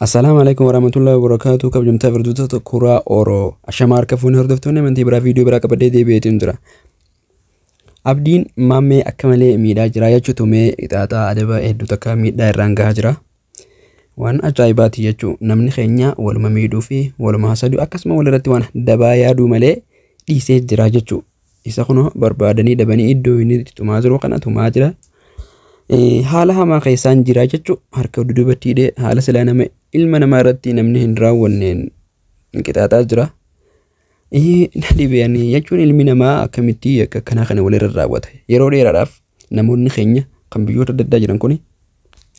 Assalaamu alaikum warahmatullahi wabarakatuh. Kabajamtoota hordoftoota Kuraa Oroo. Ashama harka fuunee hordoftoonni amantii biraa viidiyoo biraa qabadhee deebi'eetiin jira. Abdiin Maammee akka malee miidhaa jira jechuun tumee qixaaxaa adaba hedduu takka miidhaa irraan gahaa jira. Waan ajaa'ibaati jechuun namni keenya waluma miidhuu fi waluma haasa'uu akkasuma walirratti waan dabaa yaaduu malee dhiisee jira jechuudha. Isa kunoo barbaadanii dhabanii iddoo inni itti tumaa jiru kana tumaa jira. Haala hamaa keessaan jira jechuudha. Harka dudubatti hidhee haala silaa nama ilma namaa irratti namni hin raawwanneen qixaaxaa jira. Na dhibeen jechuun ilmi namaa akkamitti akka akkanaa kana walirra raawwata. Yeroo dheeraadhaaf namoonni keenya kan biyyoota adda addaa jiran kun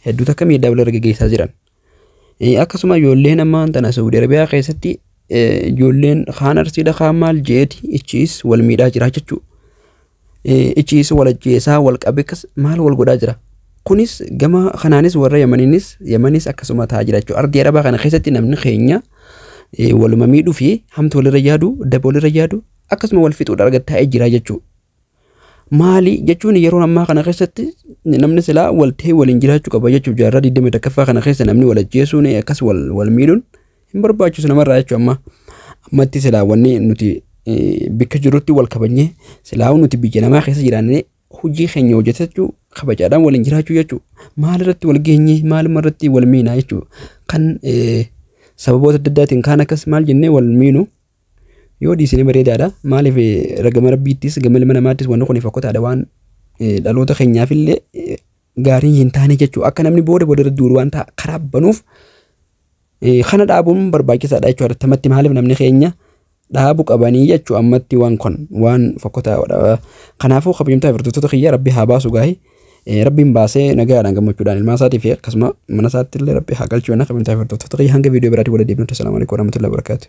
hedduutu akka miidhaa walirra gaggeessaa jiran. Akkasuma ijoolleen ammaa tana Saudi Arabiyaa keessatti ijoolleen kaan Arsiidha kaan maal jeeti ichiis wal miidhaa jira jechuudha. Ichiis wal ajjeesaa wal qabe akkas maal wal godhaa jira. Kunis gama kanaanis warra Yamanis akkasuma ta'aa jira jechuudha. Ardii Arabaa kana keessatti namni keenya waluma miidhuu fi hamtu walirra yaadu, daba walirra yaadu akkasuma wal fixuudha argataa jira jechuudha. Maali jechuun yeroo ammaa kana keessatti namni silaa wal ta'ee waliin jiraachuu qaba jechuudha. Jaarraa 21ffaa kana keessa namni wal ajjeesuun akkas wal miidhuun hin barbaachisu namarraa jechuudha amma. Ammatti silaa wanni nuti bikka jirutti wal kabajnee silaa nuti biyya namaa keessa jiraannee hojii keenya hojjetachuu kabajaadhaan waliin jiraachuu jechuudha. Maalirratti wal geenyee maaluma irratti wal miinaa jechuudha. Kan sababoota adda addaatiin kaan akkas maal jennee wal miinu yoo dhiisine bareedaadha. Maaliif gama rabbiittis gama ilma namaattis wanni kun fokkotaadha waan dhaloota keenyaafillee gaarii hin taane jechuudha. Akka namni booda booda irra duuru waan karaa banuuf kana dhaabuun barbaachisaadha jechuudha. Ammatti maaliif namni keenya dhaabu qabanii jechuudha ammatti waan kun waan fokkotaadha. Kanaafuu kabajamtoota hordoftoota kiyya rabbi haa baasu gaahii. Rabbiin baasee nagaadhaan gammachuudhaan ilmaan isaatii fi akkasuma mana isaatti illee rabbi haa galchu. Kabajamtoota hordoftoota kiyya hanga viidiyoo biraatti wal deebinutti. Assalaamu alaikum warahmatullahi wabarakatuh.